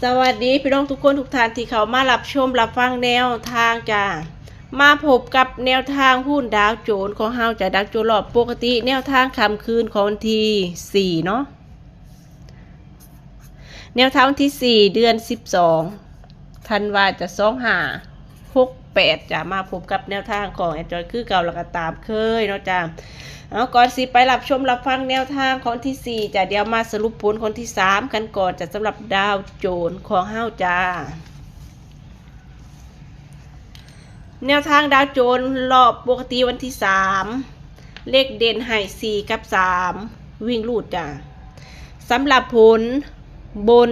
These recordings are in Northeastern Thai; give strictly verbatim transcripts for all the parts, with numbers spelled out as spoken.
สวัสดีพี่น้องทุกคนทุกท่านที่เข้ามารับชมรับฟังแนวทางจ้า มาพบกับแนวทางหุ้นดาวโจนส์ของเฮาจ้า ดาวโจนส์รอบปกติ แนวทางค่ำคืนของวันที่สี่เนาะ แนวทางวันที่สี่ เดือนสิบสอง ธันวาจ้า สองห้าหกแปดจ้า มาพบกับแนวทางของแอดจอยคือเก่าแล้วก็ตามเคยเนาะจ้า เอาก่อนสิไปรับชมรับฟังแนวทางของวันที่สี่จ้า เดี๋ยวมาสรุปผลของวันที่สามกันก่อนจ้า สำหรับดาวโจนส์ของเฮาจ้า แนวทางดาวโจนส์รอบปกติวันที่สาม เลขเด่นให้สี่กับสาม วิ่งรูดจ้า สำหรับผลบน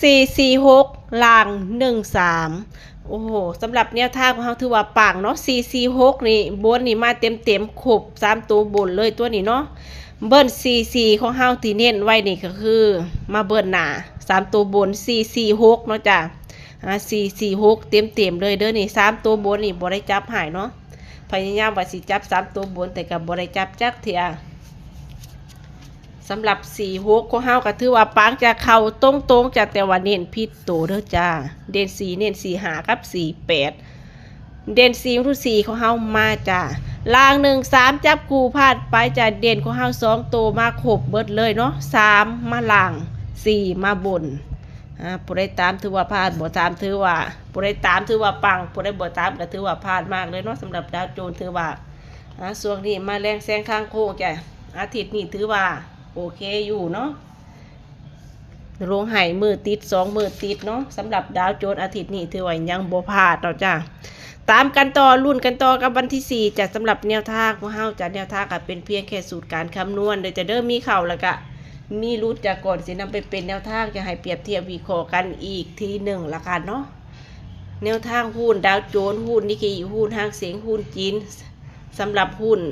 สี่สี่หก ล่าง หนึ่งสาม โอ้โห สำหรับแนวทางของเฮาถือว่าปังเนาะ สี่สี่หก นี่บนนี่มาเต็มๆ ครบสามตัวบนเลยตัวนี้เนาะ เบิ้ล สี่สี่ ของเฮาที่เน้นไว้นี่ก็คือ มาเบิ้ลหน้าสามตัวบน สี่สี่หก เนาะจ้า อ่า สี่สี่หก เต็มๆ เลยเด้อนี่ สามตัวบนนี่บ่ได้จับให้เนาะ พยายามว่าสิจับสามตัวบน แต่ก็บ่ได้จับจักเทื่อ สำหรับ สี่หก ของเฮาก็ถือว่าปังจ้า เข้าตรงๆจ้า แต่ว่าเน้นผิดตัวเด้อจ้า เด่นสี่ เน้น สี่ห้า กับ สี่แปด เด่น สี่ รูด สี่ ของเฮามาจ้า ล่าง หนึ่งสาม จับคู่พลาดไปจ้า เด่นของเฮาสองตัวมาครบเบิดเลยเนาะ สาม มาล่าง สี่ มาบน อ่า ผู้ใดตามถือว่าพลาด บ่ตามถือว่า ผู้ใดตามถือว่าปัง ผู้ใดบ่ตามก็ถือว่าพลาดมากเลยเนาะ สำหรับดาวโจนส์ถือว่า อ่า ช่วงนี้มาแรงแซงข้างโค้งจ้ะ อาทิตย์นี้ถือว่าโอเคอยู่เนาะ ลงให้มื้อติด สองมื้อติดเนาะ สำหรับดาวโจนส์อาทิตย์นี้ถือว่ายังบ่พลาดเนาะจ้ะ ตามกันต่อ ลุ้นกันต่อกับวันที่สี่จ้ะ สำหรับแนวทางของเฮาจ้ะ แนวทางก็เป็นเพียงแค่สูตรการคำนวณเด้อจ้ะเด้อ มีเข้าแล้วก็มีหลุดจ้ะ ก่อนสินำไปเป็นแนวทางจะให้เปรียบเทียบวิเคราะห์กันอีกทีหนึ่งละกันเนาะ แนวทางหุ้นดาวโจนส์ หุ้นนิกเกอิ หุ้นหางเสียง หุ้นจีน สำหรับหุ้น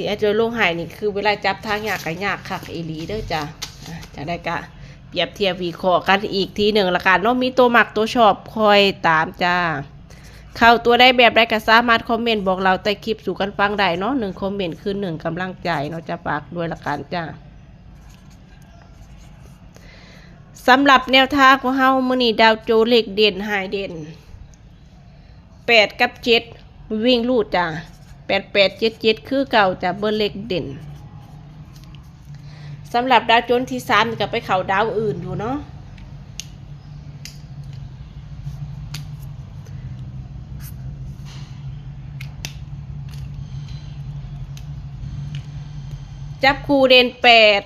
ที่แอดจอยลงให้นี่คือเวลาจับทางยากก็ยากคักอีหลีเด้อจ้ะ อ่ะ จั่งใดก็เปรียบเทียบวิเคราะห์กันอีกทีหนึ่งละกันเนาะ มีตัวมักตัวชอบคอยตามจ้า เข้าตัวใดแบบใดก็สามารถคอมเมนต์บอกเล่าใต้คลิปสู่กันฟังได้เนาะ หนึ่งคอมเมนต์คือหนึ่งกำลังใจเนาะ จะฝากด้วยละกันจ้า สำหรับแนวทางของเฮามื้อนี้ดาวโจนส์เลขเด่นให้เด่น แปดกับเจ็ด วิ่งรูดจ้ะ แปดแปดเจ็ดเจ็ด คือเก่าจ้ะ เบอร์เลขเด่น สำหรับดาวโจนส์ที่สามนี่ก็ไปเข้าดาวอื่นอยู่เนาะ จับคู่เด่นแปด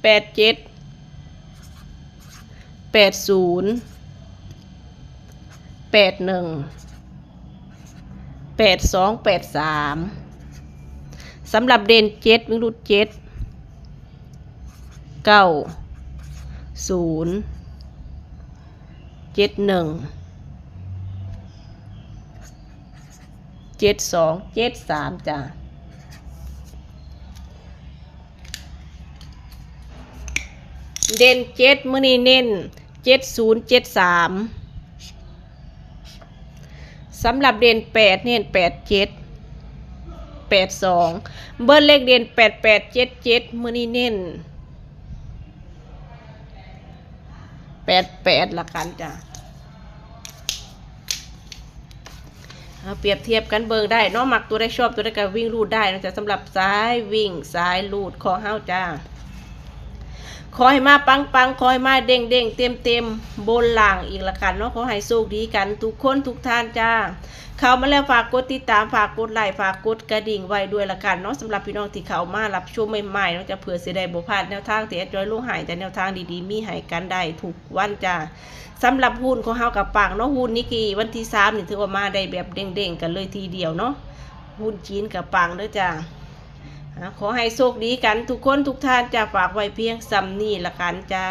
แปดเจ็ด แปดศูนย์ แปดหนึ่ง แปดสอง แปดสาม สำหรับเด่นเจ็ด วิ่งรูดเจ็ด เก้า ศูนย์ เจ็ดหนึ่ง เจ็ดสอง เจ็ดสามจ้ะ เด่นเจ็ด มื้อนี้เน้น เจ็ดศูนย์ เจ็ดสาม สำหรับเด่นแปด เน้นแปดเจ็ด แปดสอง เบอร์เลขเด่นแปดแปดเจ็ดเจ็ด มื้อนี้เน้น แปดแปด ละกันจ้ะ เอาเปรียบเทียบกันเบิ่งได้เนาะ มักตัวใดชอบตัวใดก็วิ่งรูดได้นะจ๊ะ สำหรับสายวิ่งสายรูดของเฮาจ้า ขอให้มาปังๆ ขอให้มาเด้งๆ เต็มๆ บนล่างอีกละกันเนาะ ขอให้โชคดีกันทุกคนทุกท่านจ้า เข้ามาแล้วฝากกดติดตาม ฝากกดไลค์ ฝากกดกระดิ่งไว้ด้วยละกันเนาะ สำหรับพี่น้องที่เข้ามารับชมใหม่ๆ เนาะจ้ะ เพื่อสิได้บ่พลาดแนวทางที่แอดจอยลงให้จ้ะ แนวทางดีๆ มีให้กันได้ทุกวันจ้า สำหรับหุ้นของเฮาก็ปังเนาะ หุ้นนิกเกอิวันที่สามนี่ถือว่ามาได้แบบเด้งๆ กันเลยทีเดียวเนาะ หุ้นจีนก็ปังเด้อจ้า อ่า ขอให้โชคดีกันทุกคนทุกท่านจ้า ฝากไว้เพียงส่ำนี้ละกันจ้า